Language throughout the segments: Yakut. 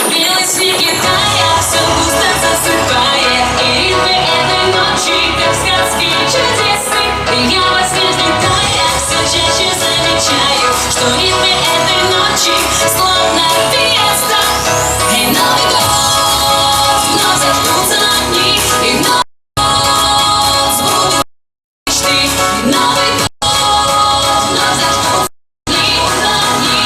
Белый снег летая, все густо засыпает, И ритмы этой ночи, как сказки чудесны. И я во сне взлетая, все чаще замечаю, Что ритмы этой ночи словно фиеста. И Новый год вновь зажгутся огни, И вновь сбудутся мечты. И Новый год вновь зажгутся огни,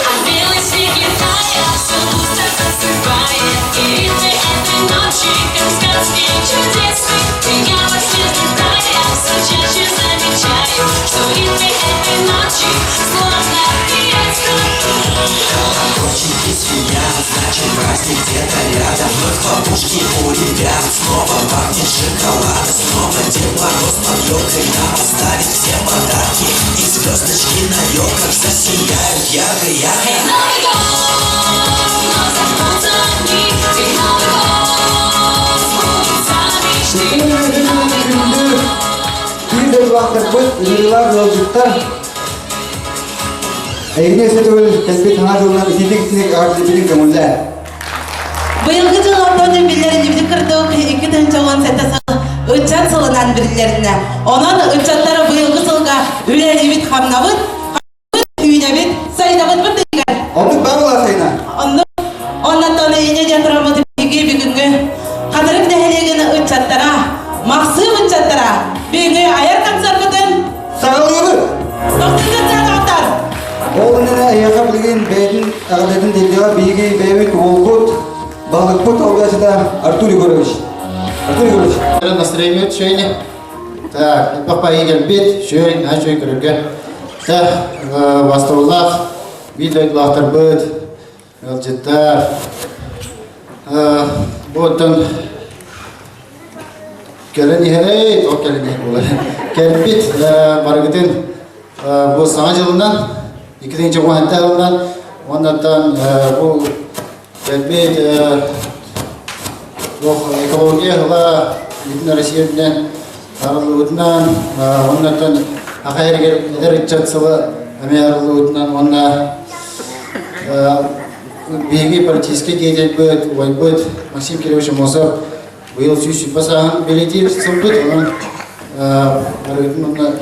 А белый снег летая, все густо засыпает, И ритмы этой ночи, как сказки чудесны. И я во сне взлетая, все чаще замечаю, Что ритмы этой ночи словно фиеста. Колокольчики звенят, значит праздник где-то рядом. Вновь хлопушки у ребят, снова пахнет шоколад. Снова Дед Мороз под елкой нам оставит все подарки. И звездочки на елках засияют ярко-ярко. Эй, Новый год, вновь зажгутся огни, И Новый год сбудутся мечты. Новый год. Биир дойдулаахтарбыт, ыҥырыылаах ыалдьыттар эйигини өссө төгүл кэлбит саҥа дьылынан итиитик-итинник эҕэрдэлиибитин көҥүллээ. Быйылгы дьыл ортону биллэринибит курдук 2017 сыл ыччат сылынан биллэринэ. Онон ыччаттары быйылгы сылга үлэлиибит хамнабыт, үүнэбит, сайдабыт бытыгар. Оннук баа буолар сайына. Оннук оннотон инньэ диэн тураммыт биһиги бүгүҥҥү Хатырык нэһилиэгин ыччаттара, Махсыым ыччаттара бүгүҥҥү айар концерпытын Саҕалыыбыт! Тохтутар! Ол иннинэ эһиэхэ билигин бэйэтин эҕэрдэтин тиэрдиэҕэ биһиги бэйэбит уолбут, баһылыкпыт алгачыта Артур Егорович. Артур Егорович. Настроение үчүгэй. Так, элбэх баайы кэлбит, үчүгэй, наһаа үчүгэй көрөргө. Так, бастабыллаах биир дойдулаахтарбыт, ыалдьыттар. Бу оттон кэлэн иһэрэй, ол кэлэн иһэр буолар. Кэлбит барыгытын бу Саҥа дьылынан, 2017 сылынан, уоннаттан бу кэлбит экология сыла Бүтүн Россия үрдүнэн арыллыбытынан, уоннаттан Аха эригэр эдэр ыччат сыла эмиэ арыллыбытынан уонна биһиги политическай деятельбыт, убайбыт Максим Кириллович Аммосов быйыл 120 сааһын бэлиэтиир сылбыт, онон барыгытын онно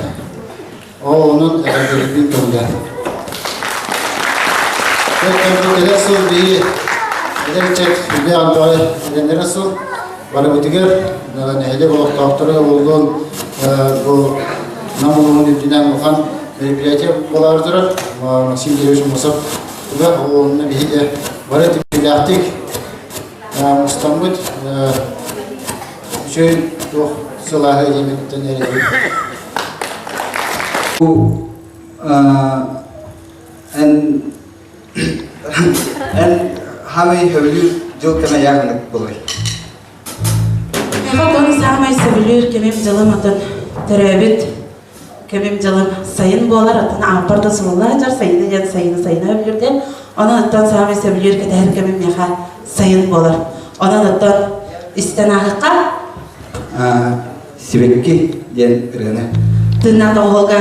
ол онон эҕэрдэлиирбин көҥүлэ. Кэлэр сыл биһи эдэр ыччат үлэ антоҕай эрэннэрэ сыл барыбытыгар нэһилиэк олохтоохторо буоллун бу Нам улууһун үрдүнэн улахан мероприятие буолаары турар. Максим Кириллович Аммосов туга онно биһиги бары түмүлээхтик мустаммыт үчүгэй туох сылааһы диэмиттэн эрэбит. Эн эн хаамай сөбүлүүр дьыл кэмэ яғыннык болой? Мин саамай сөбүлүүр кэмим дьылым атын төрөөбүт кэмим дьылым сайын буолар, атын ааппар да сылылла сылдьар, сайыны диэн сайыны сайына сөбүлүүрдэн. Онон оттон саамай сөбүлүүр кэтэһэр кэмим миэхэ сайын буолар. Онон оттон истэн ааһыахха. Сибэкки диэн ырыаны. Тыыннаах доҕуһуолга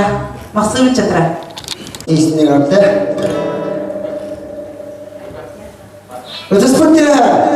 Махсым ыччатыра. Истиннигэрдэ. Ытыспыт тыаһа!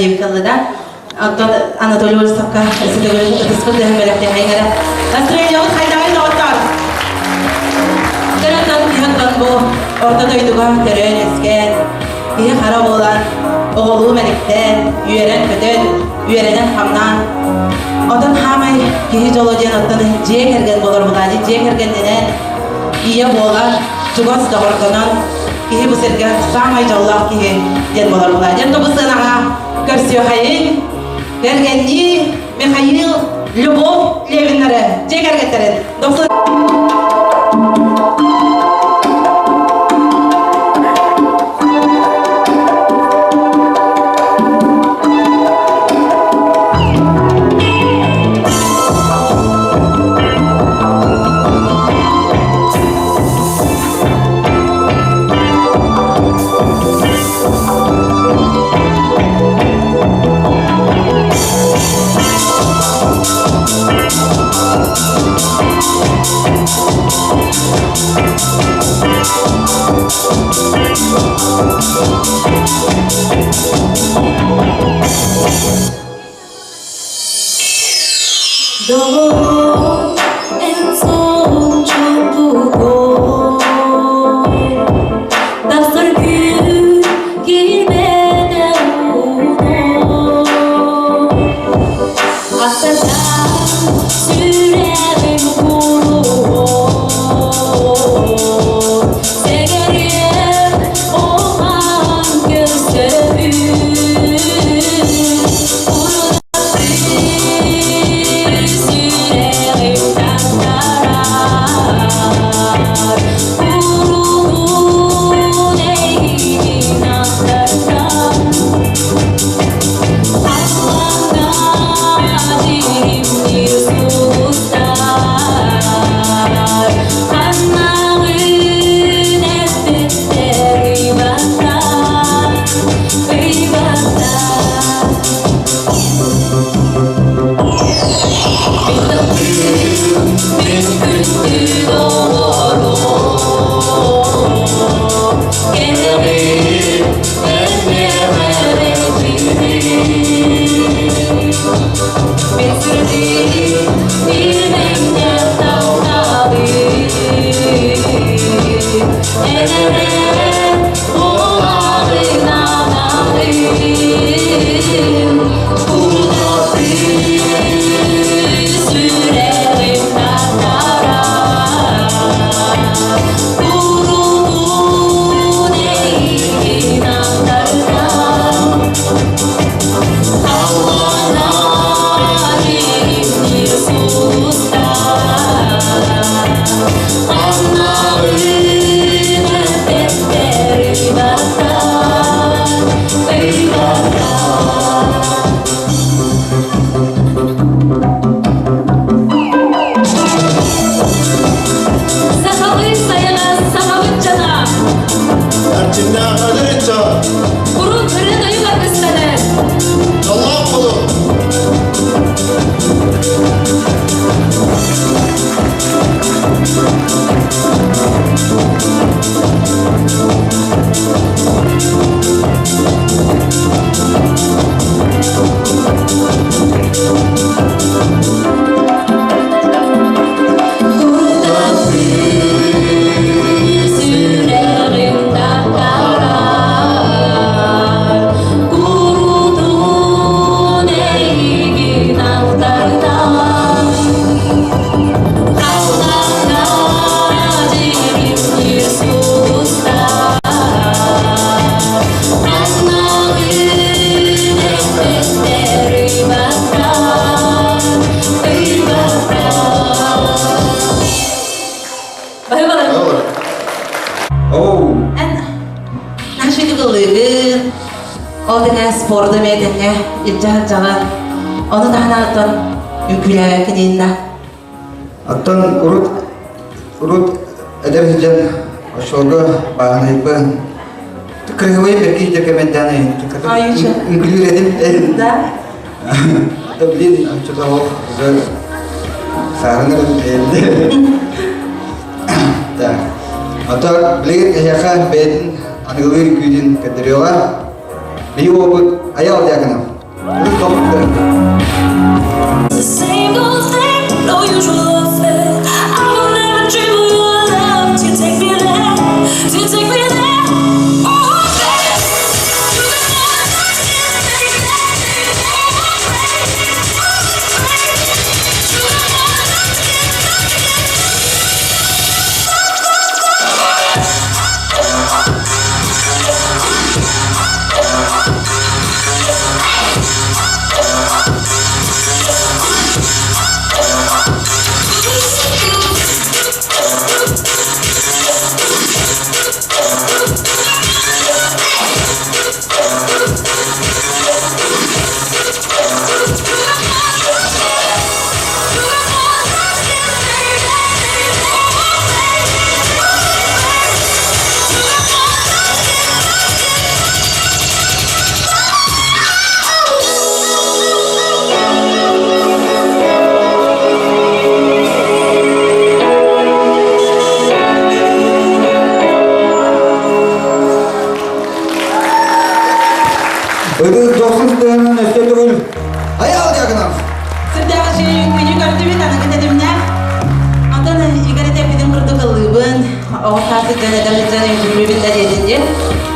диэбит да. Оттон Анатолий Борисовка өссө төгүл ытыспыт тыаһын бэлэхтиэхэйиҥ эрэ. Настроениебыт хайдаҕый доҕоттоор? Төрөттөн киһи бу орто дойдуга төрөөн-үөскээн, киһи хара буолан, оҕолуу мэниктээн, үөрэн-көтөн, үөрэнэн-хамнаан, Отон хаамай киһи дьоло диэн оттон дьиэ кэргэн буолар буолааччы дьиэ кэргэнинэн ийэ буолар, чугас доҕордонон киһи бу сиргэ саамай дьоллоох киһи диэн буолар буолааччы. Диэн бу сыанаҕа көрсүөхэйиҥ, кэргэннии Михаил, Любовь Левиннары дьиэ кэргэттэрин дохсун Доҕорум, эн суолуҥ чуҥкугун, Тахсар күн киирбэтэ уунун. Ахтардаан сүрэҕим куруһун, Сэгэриэм оһаан көрсөбүн. Сүрэҕим тартарар, Куруһун эйигин ахтарсан, Халлааҥҥа дьиримниир сулустар, Ханнаҕын эппиттэр ыйбаттар, ыйбаттар. Мин күндү доҕорум, кэлэҕин эн миэхэ Мин сүрдүүн билбэҥҥэ тапталым, эн эрэ буолаҕын аналым. Курдаттыы сүрэҕим тартарар, куруутун эйигин ахтардан. Халлаана дьиримниир сулустар, Анналыын эппэттэр ыйбаттар, ыйбаттар. Сахалыы сайаҕас сахабыт дьоно! Эрчимнээх эдэр ыччат! Урут ырыа-тойук аргыстанар! Дьоллоох буолуҥ! Сүрэҕим тартарар, куруутун эйигин ахтардан. Халлааҥҥа дьиримниир сулустар, Анналыын эппэттэр ыйбаттар, ыйбаттар. Баһыыбалар. Оу. Эн наша ыллыыгын, ол тэҥэ спорду эмиэ тэҥҥэ илдьэ сылдьаҕын. Ону таһынан оттон үҥкүүлээбэккин инна. Оттон урут урут эдэр сылдьан оччолорго бааһынайбын кырыһыбай бэрки иһдэр кэмэнтээн үҥкүүлүүр этим. Да? Да блин, что-то ол уже сааһын Так. Ото билигин эһиэхэ бэйэтин аныгылыыр күүтүн көрдөрүөҕэ. Биһи уолбут Айал Дьяконов. The same old thing, no usual affair. I will never dream of your love to take me there, to take me there. Oh, baby, you Ыдыс дохсун тыһынан өссө төгүл Айаал Дьяконов! Сирдээҕи үҥкүүнү көрдүбүт, аныгы тэтимнээх. Онтон Игорь эппитин курдук ыллыыбын, оҕо саас сылдьан эдэр сылдьан үҥкүүлүүбүн да диэтин диэн.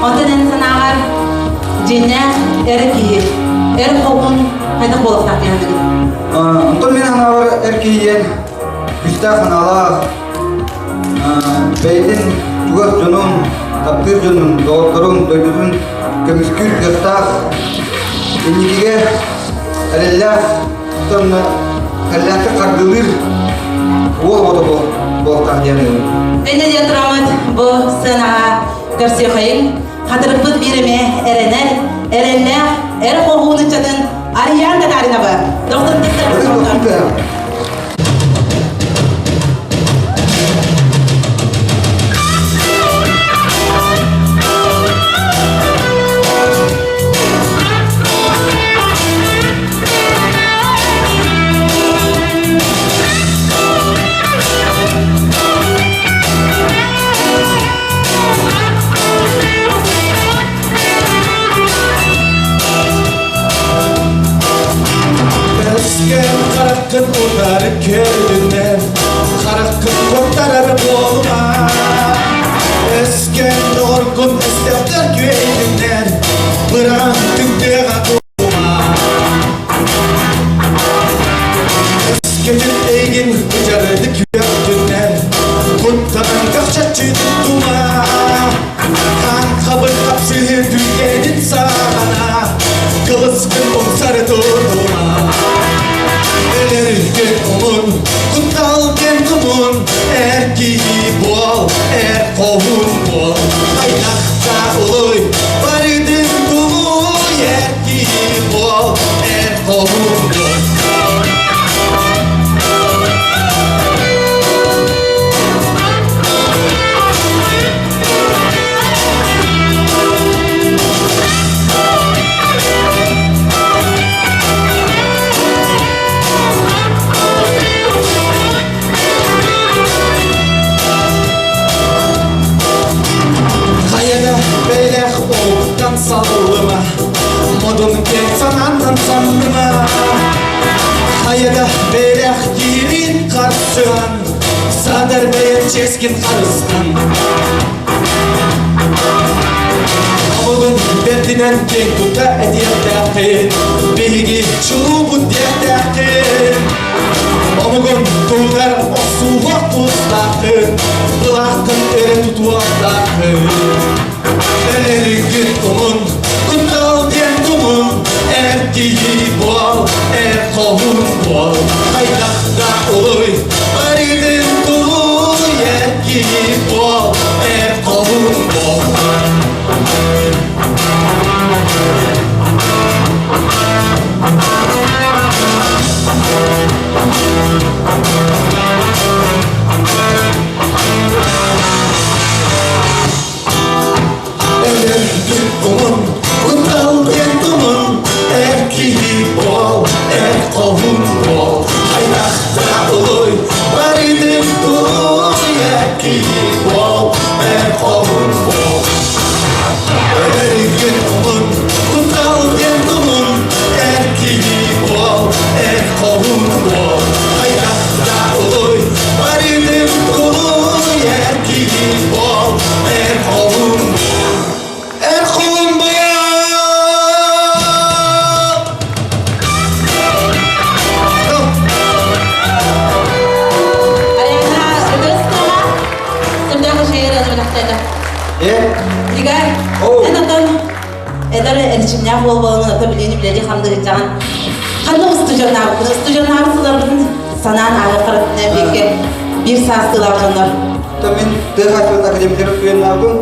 Онтон эн санааҕар дьиҥнээх эр киһи, эр хоһуун хайдах буолуохтаах дии саныыгын? Онтон мин санаабар эр киһи диэн күүстээх санаалаах, бэйэтин чугас дьонун, таптыыр дьонун, доҕотторун, дойдутун көмүскүүр кыахтаах, инникигэ эрэллээх, уонна эрэллээхтик хардыылыыр уол оҕото буолуохтаах диэн Энэ диэн тураммыт бу сценаҕа көрсүөххэйиҥ. Хатырыкпыт биир эмэ эрэнэр, эрэллээх, эр хоһуун ыччатын Арыйаан Татаринова. Доктор Виктор. Өскөн хараххын утары көрдүнэн, хараххын куттарар буолума. Өскөн доҕоргун өстөөхтөр күөйдүнэн, быраан түҥтүөҕэ тума. Өскөтүн эйигин быдьарыды күөхтүнэн, куттанан көхчөччү туттума. Хаан-хабыр хапсыһыы түргэнин саҕана, кылыскын умсары тутума. Өлөрүгүн умун, куттал диэн тумун, эр киһи буол, эр хоһуун буол. Хайдахта улуй, барытын тулуй, эр киһи буол, эр хоһуун буол. Хайада бэлэх оттан саллыма, модун кэм санааннан санныма. Хайада бэлэх киирин харсыан, садар бэйэн ческин харыстан. Омугун бэрдинэн киэҥ тута этиэхтээххин, биһиги чулуубут диэхтээххин. Омугун туһугар охсууһуох тустааххын, былааххын эрэ тутуохтааххын. Эригин умун, куттал диэн тумун, эр киһи буол, эр хоһуун буол. Хайдах да улуй, барытын тулуй, эр киһи буол, эр хоһуун буол. Эр киһи буол, үөрэхтээх уол буолан ото билиини билэли хамдыгычаҕын. Ханна устудьуоннаабыккын? Устудьуоннаабыт сылларбытын санаан ааҕыаххарытына бииргэ биир саастыылаах дьоннор. То мин тыа хаачыстыбатын академиятыгар устудьуоннаабытым.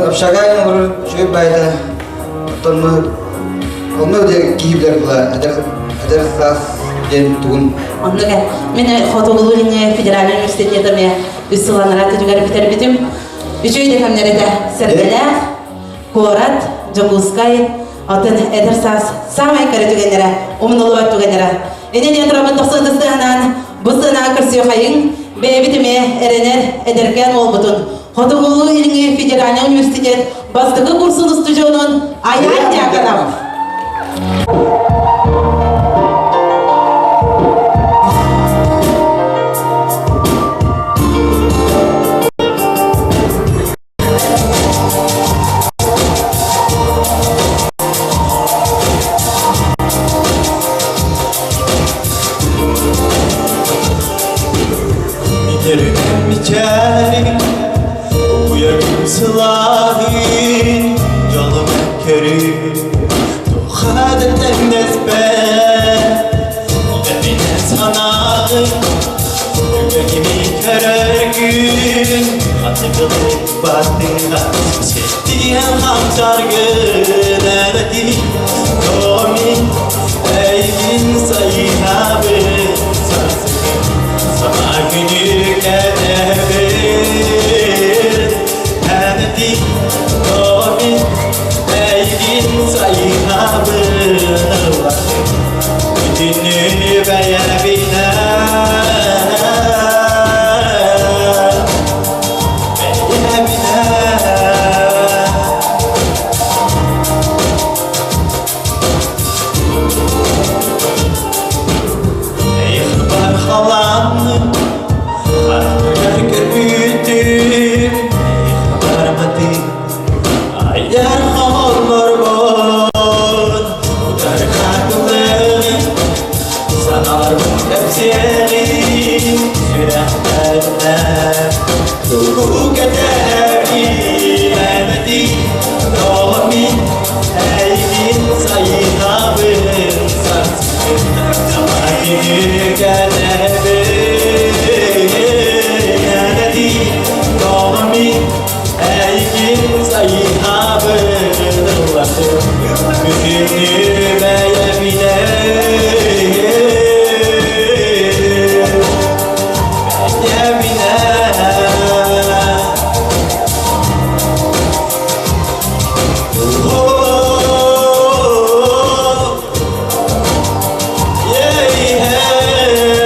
Общагайын олорор үчүгэй баайда оттон онно дьэ киһи билэр була эдэр эдэр саас диэн тугун. Оннук мин Хотугулуу Илиҥҥи федеральнай университета эмиэ үс сыл анараа өттүгэр бүтэрбитим. Үчүгэй да кэмнэр этэ. Сэргэлээх, куорат, Дьокуускай, оттон эдэр саас саамай кэрэ түгэннэрэ, умнуллубат түгэннэрэ. Инньэ диэн тураммын тохсуон сыанаан, бу сыанаҕа көрсүөхайыҥ, бэйэбит эмиэ эрэнэр эдэркээн уолбутун Хотугулуу-Илиҥҥи федеральнай университет бастакы курсун устудьуонун Айаан Дьяконов. Мичээрин, уйаргын сылааһын, дьолум көрүү, туохха да тэҥнэспэт. Идэбинэн санааҕын, үгэними көрөргүн, хатыгылык баттыга, ситтиһэн хамсаргын эрэти, Томи, эйигин сайынабын, сарсыгын саҥа күнү кэтэһэбин. Эн Томи, эйигин сайынабын, бүтүннүү бэйэбинэн. Бэйэбинэн. Эйхбар халаанным, хаттыгар көрбүтүм, эйхбар матын, айар холлорбун, утарга кылыгын, саналарбын кэпсиэҕин, сүрэхтэринэн тугу кэтэһэрин эбэтий, тоҕо мин эйигин сайынабын, эйигин сайынабын, бүтүннүү бэйэбинэн, бэйэбинэн. Oh, yeah, yeah.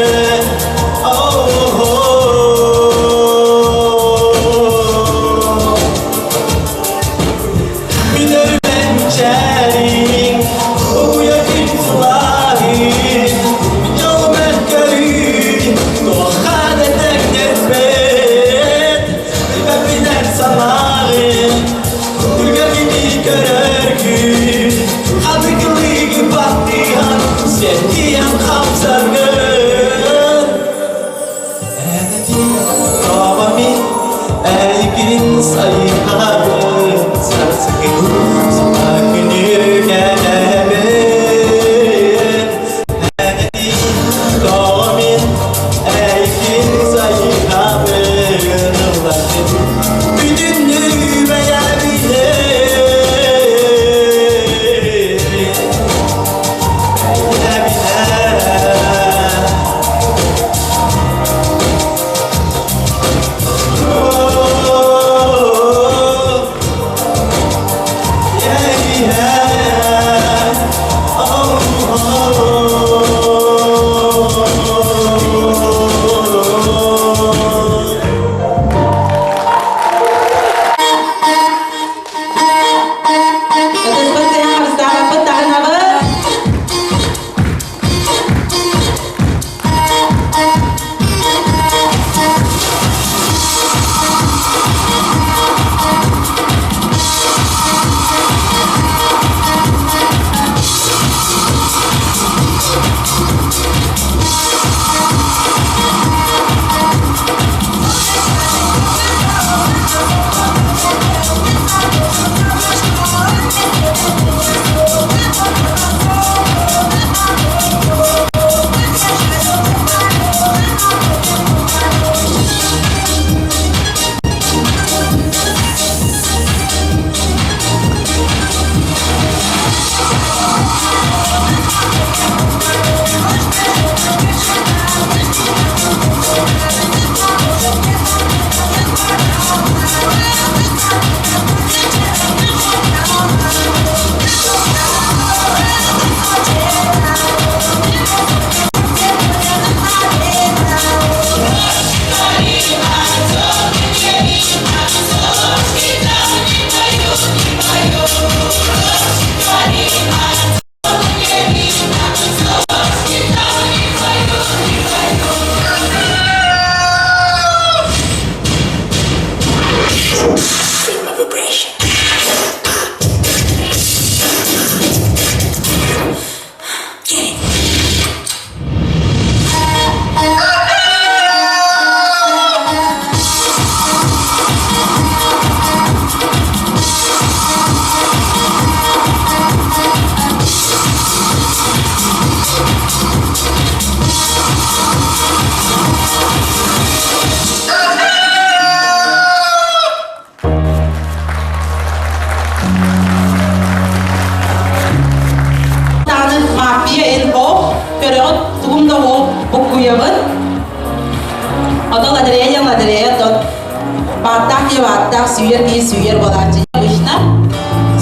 Бааттаах киһи бааттаах, сүүйэр киһи сүүйэр буолааччы. Обычно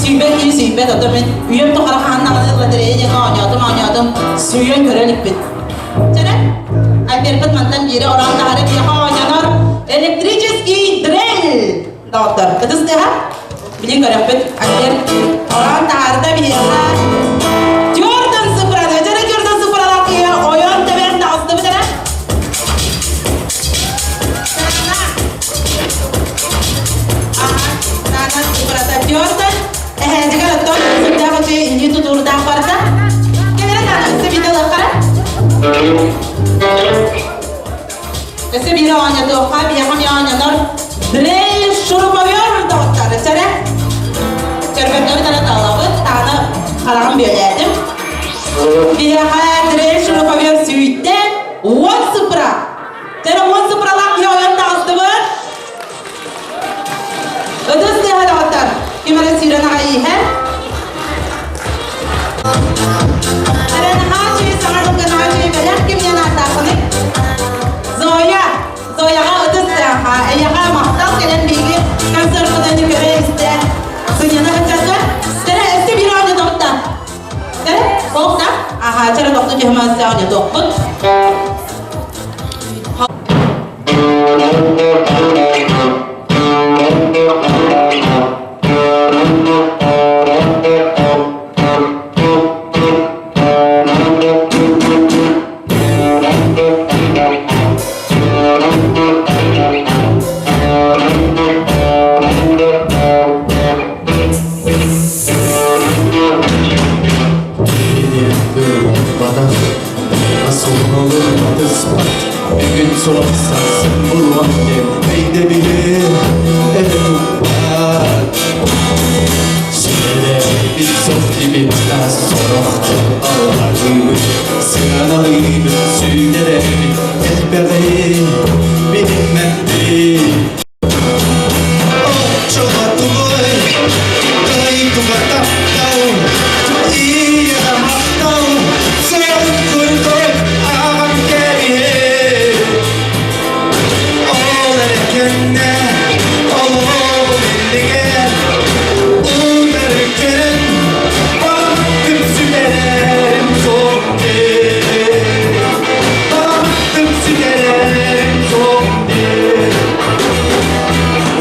сүүйбэт киһи сүүйбэт, ото мен үйэм тухары хааннаҕына лотерея диэҥҥэ оонньоотум, оонньоотум, сүүйэн көрө иликпин. Чэрэ, Альберпыт мантан биири ороон таһары биэхэ оонньонор электрический дрель доҕоттор. Ытыс тыаһа? Билин көрөхпүт. Альберт ороон таһаарда биһиэхэ. Тюртан сыпыраны, дьэрэ тюртан сыпыралаах киһи ойон тэбэн таҕыстыбыт эрэ. Таана сыпырата тюртан эһээдигэр оттон сүрдээх үчүгэй илии тутуурдаах барда. Кэлэрэ таана өссө биирдэ ылыаххара. Өссө биир оонньотуохха, биһиэхэ эмиэ оонньонор Дрель шуруповер доҕоттор, сэрэ. Көрбөттөрү тара талабыт, тааны хараҕым бүөлээтим. Биһиэхэ дрель шуруповер сүүйтэ 10 сыпыра. Тәрэ 10 сыпыралаах киһи ойон таҕыстыбыт. Ытыс тыаһа доҕоттор, ким эрэ сүүрэн аҕай иһэр. Эрэн хаачый саҥа дьылга наачый бэлэх ким диэн ааттааххыный? Зоя! Зояҕа ытыс тыаһа, эйэҕэ махтал кэлэн биһиги концертпытын көрө истэ сынньана сылдьарга. Тэрэ өссө биир оонньотохта. Тэрэ, болта. Аха, чэрэ тохту түһэмэ өссө оонньотуохпут. Бүгүн суох сарсын булуом диэн өйдөбүлү эрэ туппат. Сирэрэбит сохтибит сорохтор алларыбыт, сыаналыыбыт сүтэрэбит элбэҕи билиммэппит. Оччоҕо тугуй, дойдуга таптал, ийэҕэ махтал, сыал курдук аҕам кэриһэ. Ол эрэ кэннэ олоҕум иннигэр утары көрөн баҕаттым сүтэрэрим суох дии. Баҕаттым сүтэрэрим суох дии.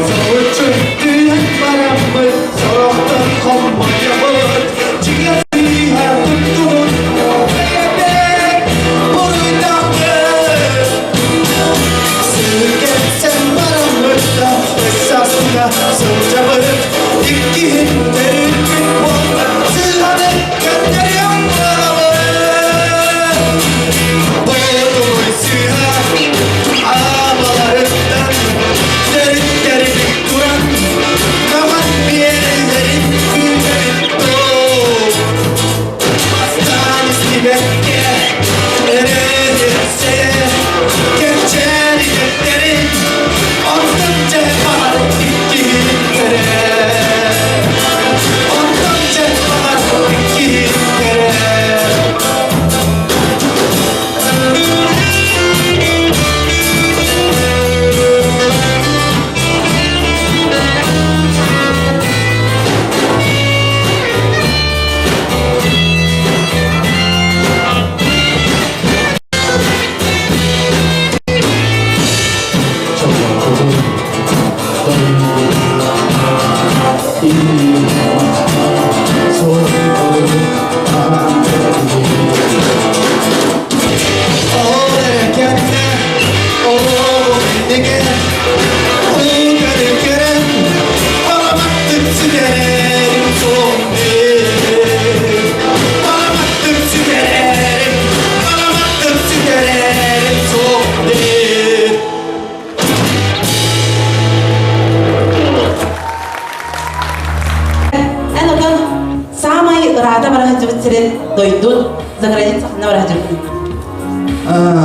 Соһуччу түһэн бараммыт сорохтор хоммойобут чиҥэтииһэ туттубут бэйэбит буруйдаахпыт. Сиргэнсэн бараммыт да ыксаспыта сылдьабыт иккиһин төрүппүт буолла сыыһаны көннөрүөн буолабыт. Бодугуй сыыһа аалаларыттан төрүттэрин туран маман биэрэллэрин күүтэбит дуу. Бастаан истибэккэ эрэ кэнчээри онтон дьэ баҕар иккиһиттэрэ онтон дьэ баҕар иккиһиттэрэ. Ол эрэ кэннэ олоҕум иннигэр утары көрөн аламаттык сүтэрэрим суох аламаттык сүтэрэрим аламаттык сүтэрэрим суох. Эн отон саамай ыраата бара сылдьыбыт сирин дойдун за граница ханна бара сылдьыбытын?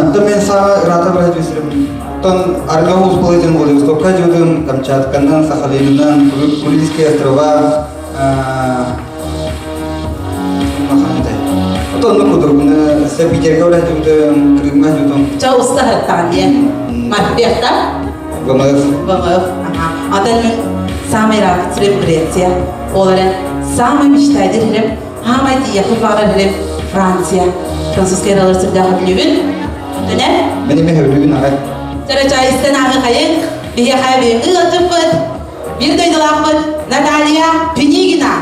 Оттон мен саамай ыраата бара сылдьыбыт сирим Оттон Арга Улуспалытын Владивостокка дьыбытым, Камчатканан, Сахалинынан, Курильские острова, Оттон оннук курдук Питергэ үлэһитибитим, Крымҥа дьыбытым. Ча уста сырыттаҕын диэн. Морпехта? ВМФ. ВМФ, ага. Атын мин самый ыраах сирим Греция. Ол эрэн самый мечтайдыр сирим, самай тиийэхпин баҕарар сирим Франция. Французскай ыралар сирдээх өбүлүүбүн. Түнэ? Мен эмиэ сөбүлүүбүн аҕай. Чарачайыстан ааҕы хайыҥ, биһиэхэ бүгүҥҥү ыалдьыппыт, биир дойдулаахпыт Наталья Пинигина.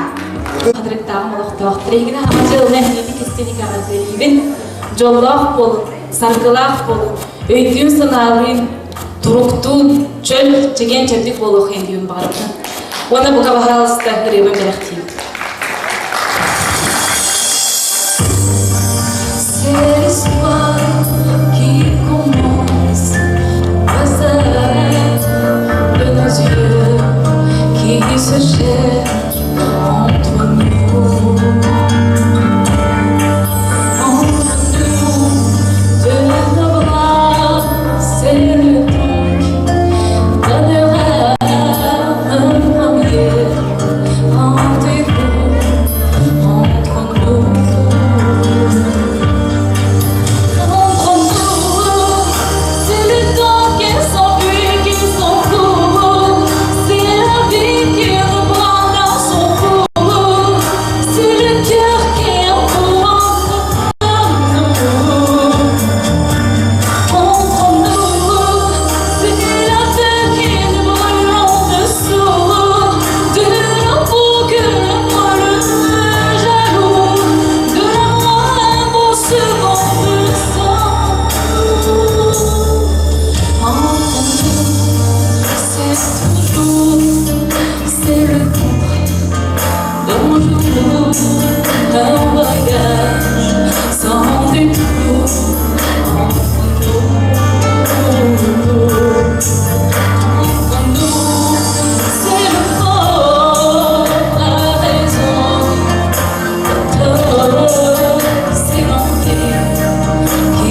Хатырыктааҕым олохтоох Трегина Хамадьылына эһиги кистиник эҕэрдэлиибин. Дьоллоох буолун, саргылаах буолун, өйдүүн-санаалыын, туруктуун, чөл, чэгиэн-чэбдик буолуоххайын диэн баҕарабын. Уонна бука баһаалыста ырыабын бэлэхтиибит. C'est l'histoire qui commence à s'arrête de nos yeux qui se cherchent entre nous. Entre nous, de nos bras, c'est le temps qui donnera un premier rendez-vous entre nous. Entre nous, c'est le temps qui s'enfuit, qui s'encourt. C'est la vie qui reprend dans son cours. C'est le cœur qui en entre nous. Entre nous, c'est la feu qui nous brûle en dessous. De la peau que le brûle jaloux. De la moindre seconde sans nous. Entre nous, c'est toujours, c'est le contraire d'un jour, un voyage sans détour. Entre nous, entre nous, c'est le corps à raison, c'est l'envie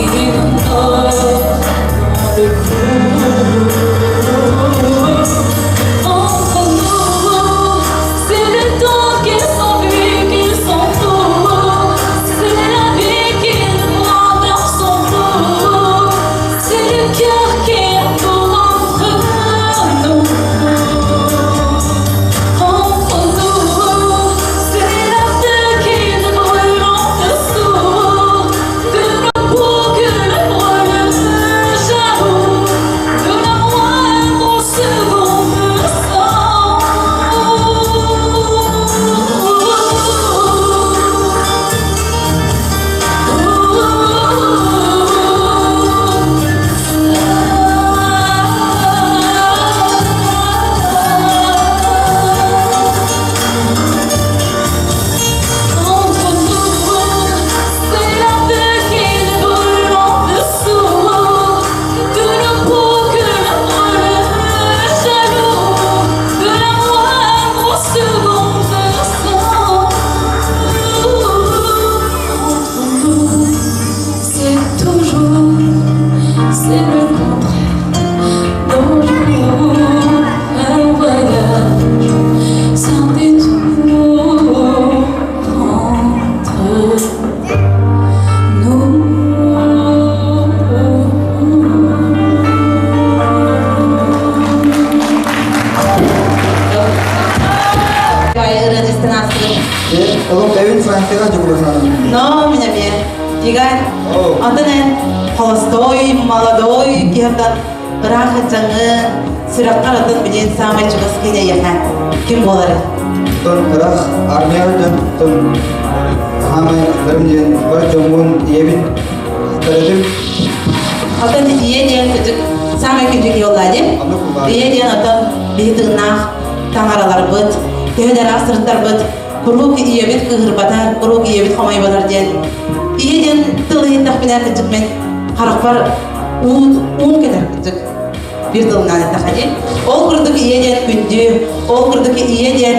qui nous dort dans le cou. Entre nous, c'est le temps qui s'enfuit, qui s'entoure. C'est la vie qui nous prend dans son cours. C'est le cœur qui court entre nous. Entre nous, c'est la feu qui nous brûle en dessous. De nos peaux que le brûle jaloux. De la moindre seconde sans Entre nous, c'est la feu qui nous brûle en dessous. De nos peaux que le brûle jaloux. De la moindre seconde sans nous. Entre nous, c'est toujours, c'est le contraire d'un jour, un voyage sans détour entre nous. Ырыа астыгын. Олох Эвин Францияга дьокурасынан. Но меня ме. Игорь, атын эн холостой, молодой киһиртан ыраах дьаҥы сүрэххэр атын билин саамай чугас киһи эйиэхэ ким буолары? Тон ыраах армия дьон тон хаамай ахтарым диэн бар дьоммун ийэбин ахтарым. Атын ийэ диэн кыдьык саамай күндү киһи буолла дии. Ийэ диэн атын биһи тыыннаах таҥараларбыт, төһө да ыраах сырыттарбыт куруук ийэбит кыыһырбатар, куруук ийэбит хомойботор диэн. Ийэ диэн тыл иһиттэхпинэ кыдьык мин харахпар уун уун кэтэр кыдьык биир тылынан эттэххэ дии. Ол курдук ийэ диэн күндү, ол курдук ийэ диэн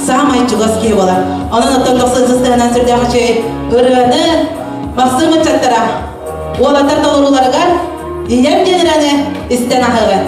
саамай чугас киһи буолар. Онон оттон тохсун сыстыһынан сүрдээх үчүгэй ырыаны Махсым ыччаттара уолаттар толорууларыгар ийэм диэн ырыаны истэн аһыаҕын.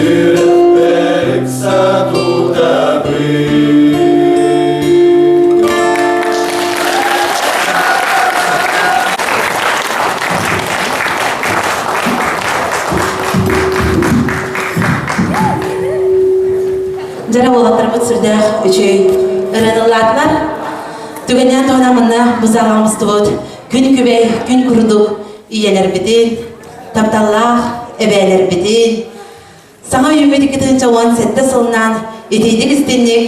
Сүрэхпэр ыкса тутабын. Дьэрэ уолаттарбыт сүрдээх үчүгэй ырыаныллаатылар. Түгэннээн туһунан манна бу саалаҕа мустубут күн күбэй, күн курдук ийэлэрбитин, тапталлаах эбээлэрбитин, саҥа үүммүт 2017 сылынан итиитик истинник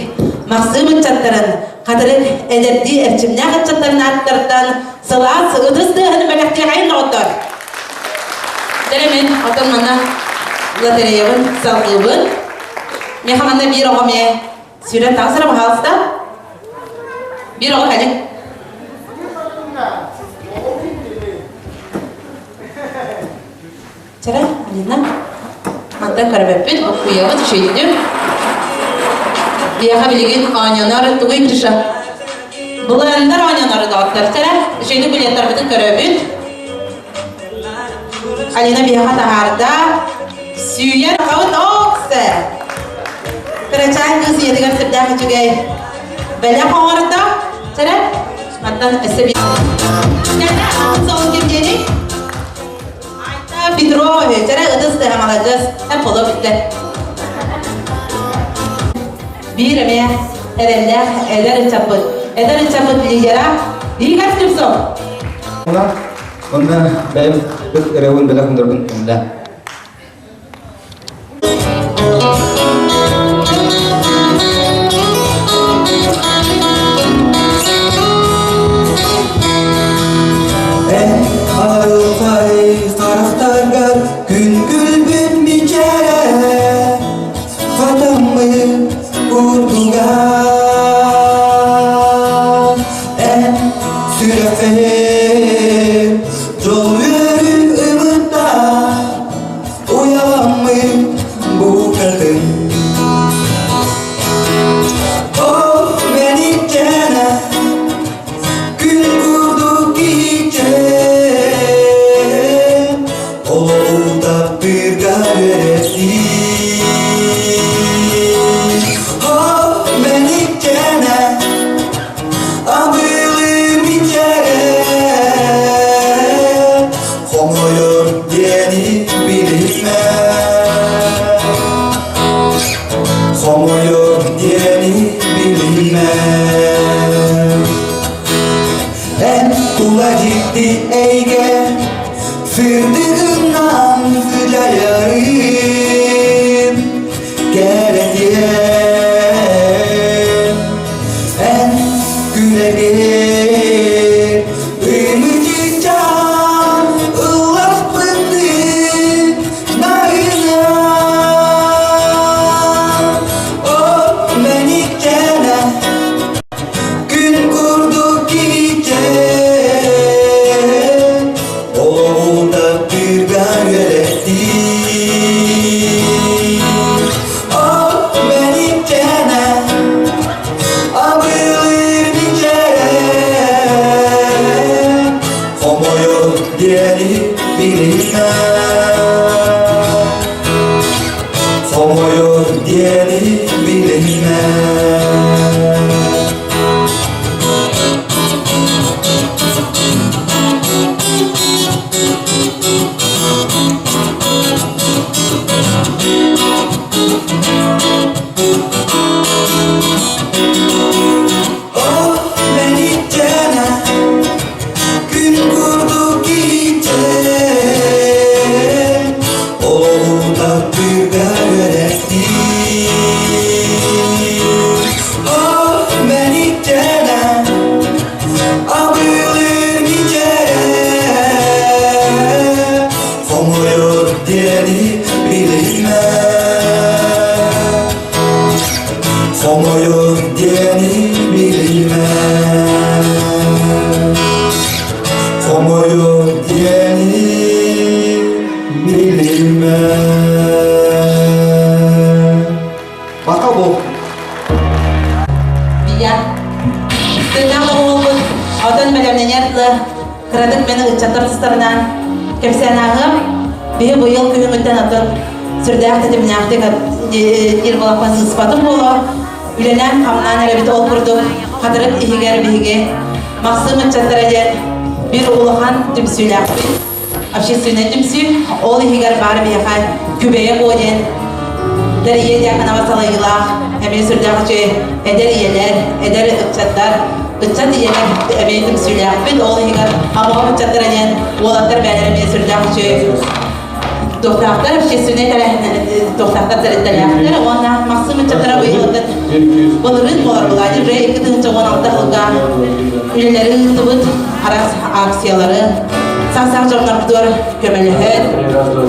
Махсыым ыччаттарын, Хатырык эдэрдии эрчимнээх ыччаттарын ааттарыттан сылаас ытыс тыаһын бэлэхтиэхэйин доҕоттор! Дьэ мин отон манна лотереябын салгыыбын. Миэхэ манна биир оҕо эмиэ сүүрэн таҕыс эрэ баһаалыста. Биир оҕо кэлин. Чэрэ, Алина. Мантан көрбөппүт, буккуйабыт, үчүгэйдик. Биһиэхэ билигин оонньонор тугуй Гриша? Былырыыннар оонньонор доҕоттор. Чэрэ, үчүгэйдик билеттарбытын көрөбүт. Алина биһиэхэ таһаарда. Сүүйэр хабыт оксе. Кырачаан кыыс ийэтигэр сүрдээх үчүгэй бэлэх оҥордо. Чэрэ, мантан өссө биир. Кэннэ атын ким диэний? Айта Петрова үһү. Ытыс тыаһа маладьыас. Эн боло бүттэ. Биир эмиэ эрэллээх эдэр ыччаппыт. Эдэр ыччаппыт лидера Игорь Слепцов. Онна бэйэм ыт ырыабын бэлэх ундурбун умда. Эн арылхай харахтаргар күн күлбүт мичээрэ хатаммыт курдуга Эн сүрэххин дьол үөрүү ымытта уйаламмыт букатын Ол мэниккэнэ күн курдук киһичэн олоҕу таптыырга үөрэтии Ол мэниккэнэ Абылым ичэрэ хомойор диэни билимэ Хомойор диэни билимэ Эн тула дьикти эйгэ сырдыгынан сыдьайарын кэрэтиэн Эн күлэгэр ымычычаан ыллаппытын нарына О мэниккэнэ күн курдук киһичэн олоҕу таптыырга үөрэттии О мэниккэнэ Абылыыр мичээрэ хомойор диэни билимэ хомойор диэни билимэ О мэниккэнэ күн курдук киһитэ олоҕу таптыырга үөрэттии О мэниккэнэ абылыыр мичээрэ хомойор диэни билимэ Хомойор диэни билимэ Хомойор диэни билимэ Бака бу. Бия. Тыыннаах оҕолорбут отон бэлэмнэнэр тыла кыратык мени ыччаттар тустарынан кэпсээн ааҕыам. Биһи быйыл күһүҥҥүттэн отон. Сүрдээх тэтимнээхтик диир буолахпын сыыспатым буолуо. Үлэлээн-хамнаан эрэбит ол курдук Хатырык иһигэр биһиги Махсым ыччаттара диэн биир улахан түмсүүлээхпит. Общественнай түмсүү ол иһигэр баар биһиэхэ Күбэйэ буо диэн Дария Дьяконова салайыылаах эмиэ сүрдээх үчүгэй эдэр ийэлэр, эдэр ыччаттар, ыччат ийэлэр эмиэ түмсүүлээхпит. Ол иһигэр Амоҕо ыччаттара диэн уолаттар бэйэлэрэ эмиэ сүрдээх үчүгэй туохтаахтар, общественнай тэрээһин туохтаахтар тэрилтэлээхтэр уонна Махсым ыччаттара быйылгы былырыын буолар Владимир 2016 сылга үлэлэри ыыттыбыт, араас акциялары, саҥ-саҥ дьоннорбутугар көмөлөһөн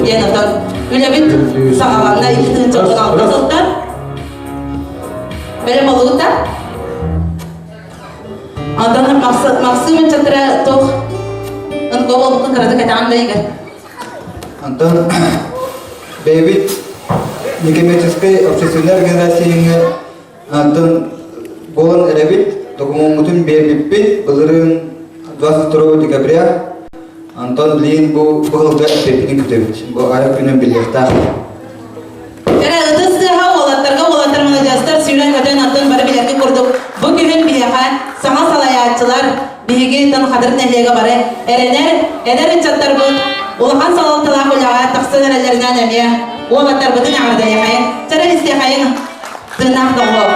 диэн отон үлэбит саҕаланна 2016 сылтан. Бэлэм болугут да? Онтон Максим ыччаттара туох ынко болбуккун кыратык этэҕин да Игорь? Онтон бэйэбит некоммерческой общественной организацияҥа онтон буолан эрэбит, докумуоммутун биэрбиппит былырыын 22 декабря. Онтон билигин бу быһылга эппиэппитин күтэбит. Бу айар күнүн биллиэхтээх. Эрэ ытыс тыаһа уолаттарга уолаттар маладьыастар сүүрэн-көтөн аттын бары билэргэ курдук бу күһүн биһиэхэ саҥа салайааччылар биһиги Хадыр нэһилиэгэ бары эрэнэр эдэр ыччаттарбыт улахан салалталаах үлэҕэ тахсан эрэллэринэн эмиэ уолаттарбытын эҕэрдэлиэхэйин чэрэ истиэхэйин тыыннаах доҕор.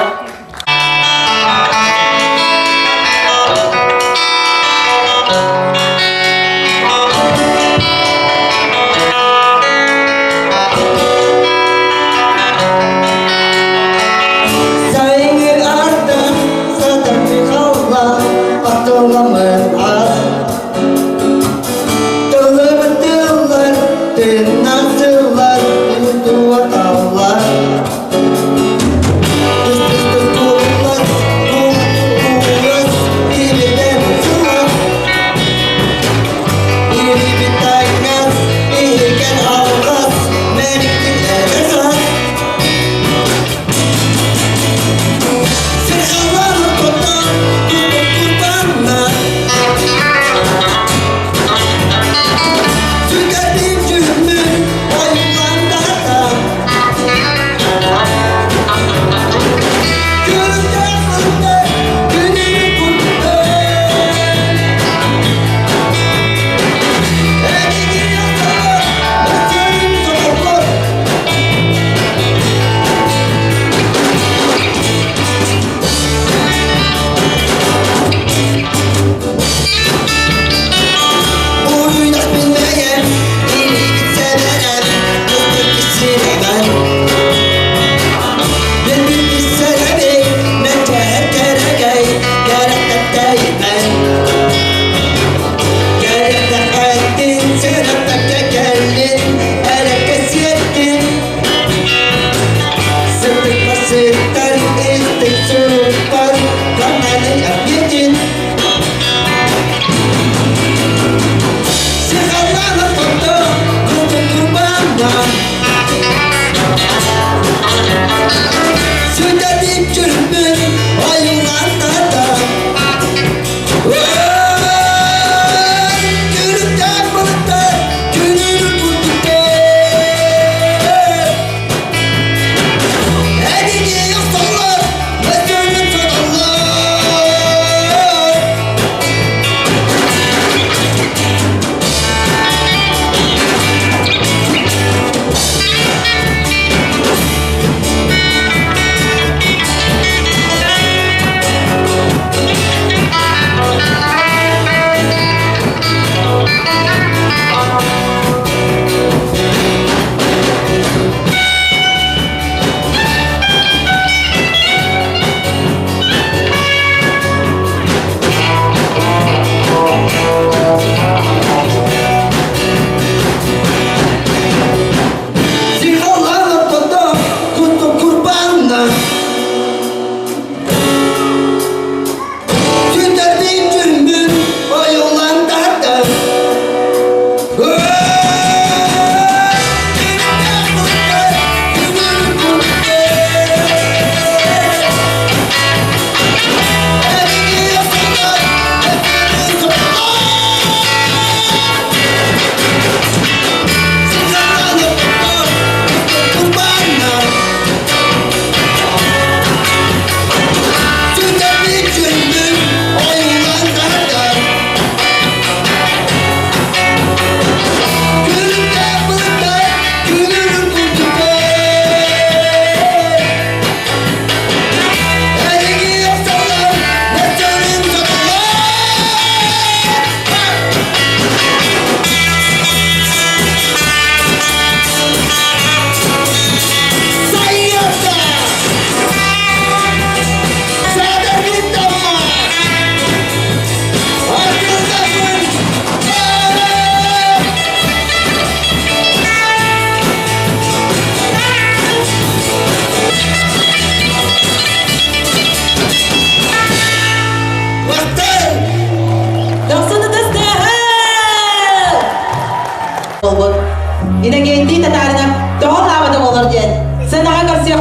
Сайыҥҥы ардах сатарчы халлаан аттыламмыт ас Тыллыбыт тыллар, тыыннан сыллар, туоталлар.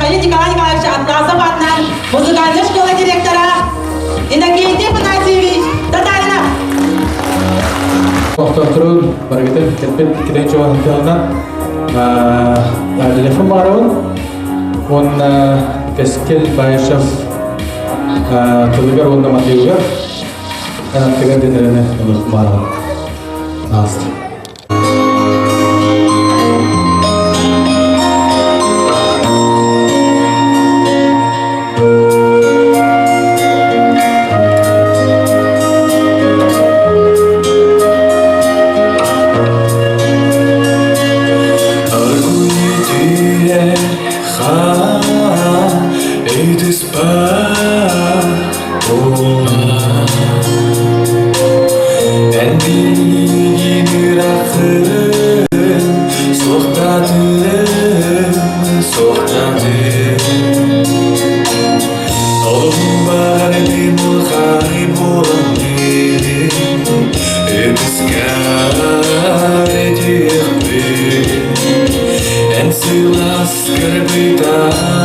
Николай Николай Николаевич Атласов аатынан музыкальнай школа директора Иннокентий Афанасьевич Татаринов. Охтоохторун барыгытын кэлбит килэн чугаһын телефон баарабын уонна Кэскил Баишев тылыгар уонна матыыбыгар аттыгар дэнэрини ылых баарабын. Ааста. Эн сылаас кырбытааны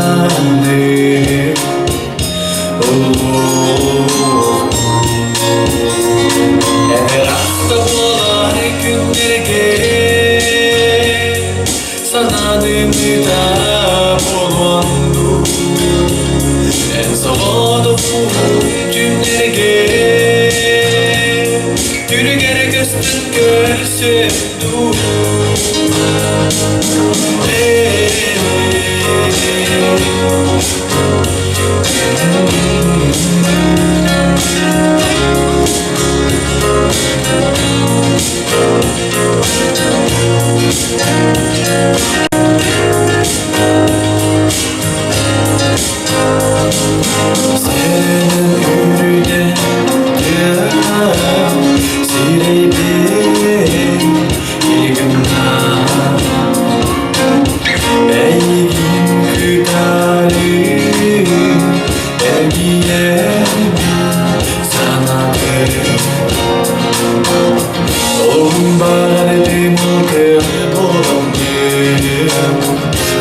Эрэхтэ буолар күннэргэ сананым ыта буолуон дуу Эн соҕотохпун түннэргэ Түргэр көстөн көрсөм дуу Эйигин кытары эргийэрбин санатым Олум бардым боломдум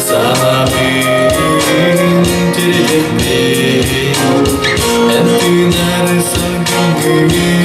Санабын тирдеппин Эн тыынар салгыҥҥына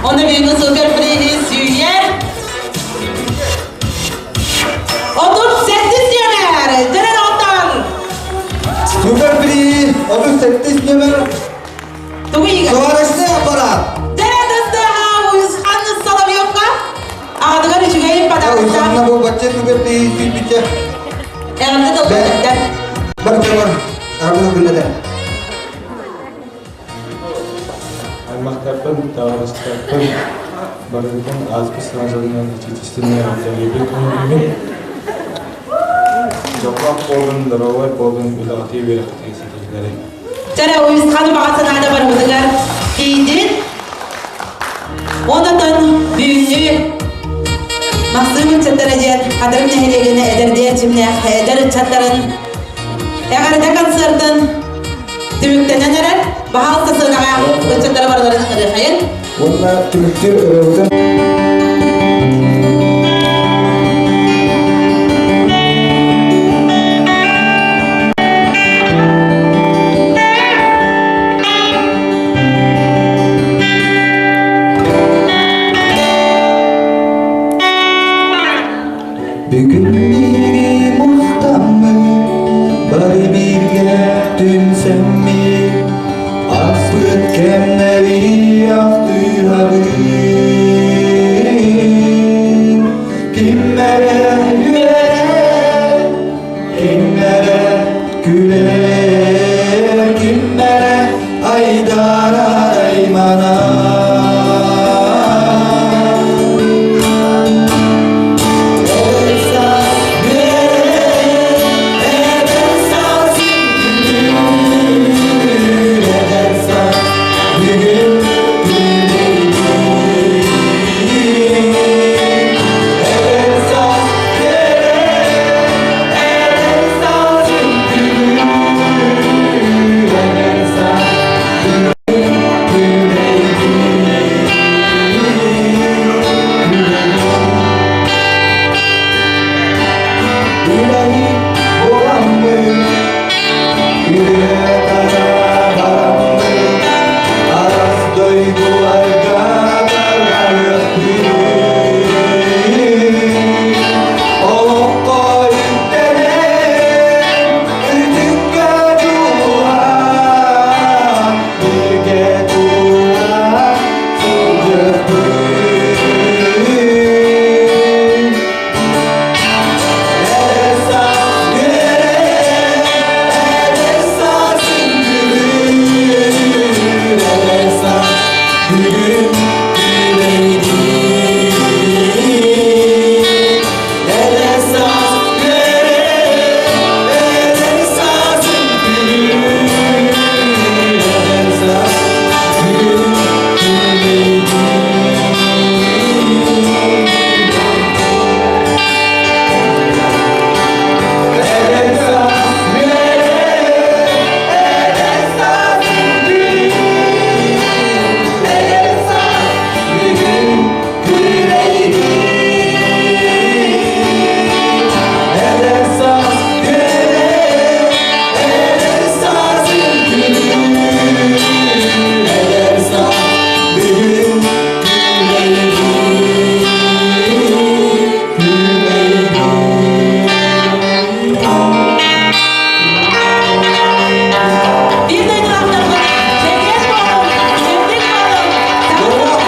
Оны бүгүн суперпризи сүүйэр 38 нүөмэр Дөрен оттон Суперприз 38 нүөмэр Тугу ига? Сварочный аппарат. Дөрен ыстыха Уйусхан Соловьевка Аҕатыгар үчүгэй подарок. Уйусханна бу бачча суперприз сүүйбүччэ. Эҕэрдэ тылбыттар. Бар бар. Арбы күннэтэ. аймахтарбын, табаарыстарбын барыбытын ааспыт саҥа дьылынан итиитистиннэр эҕэрдэлиибин көҥүллүүбүн. Дьоллоох буолун, доруобай буолун, үлэҕитигэр үөрэххитигэр ситиһиилэри. Чара уйусхан баҕа санаата барыбытыгар тиийдин. Онотон бүгүҥҥү Махсыым ыччаттара диэн Хатырык нэһилиэгин эдэрдии эрчимнээх эдэр ыччаттарын эҕэрдэ концертын түмүктэнэн эрэр. Баһаалыста сыанаҕа ыччаттары барыларын ырыахайын. Уонна түмүктүүр ырыабытын Бүгүн биһиги мустаммыт, бары бииргэ түмсэммит, ааспыт кэмнэри ахтыһабыт. Ким эрэ үөрэр, ким эрэ күлэр, ким эрэ айдарар айманар. Олоххо үктэнэн, үрдүккэ дьулуһан, бииргэ тула сылдьыһыы. Биир дойдулаахтарбыт чэгиэн буолуҥ, чэбдик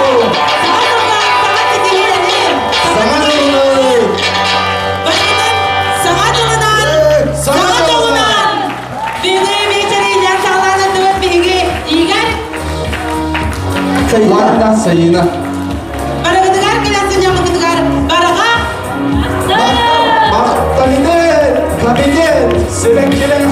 буолуҥ, саҥа сылга саҥа ситиһиилэниҥ, Саҥа дьылынан! Бастакы саҥа дьылынан, саҥа дьолунан! Бүгүҥҥү биэчэри саҕалаан ыттыбыт биһиги Игорь Сайына. Сайына. барыгытыгар кэлэн сынньаммыкытыгар барҕа Махталинет, кабинет, сибэккилэр.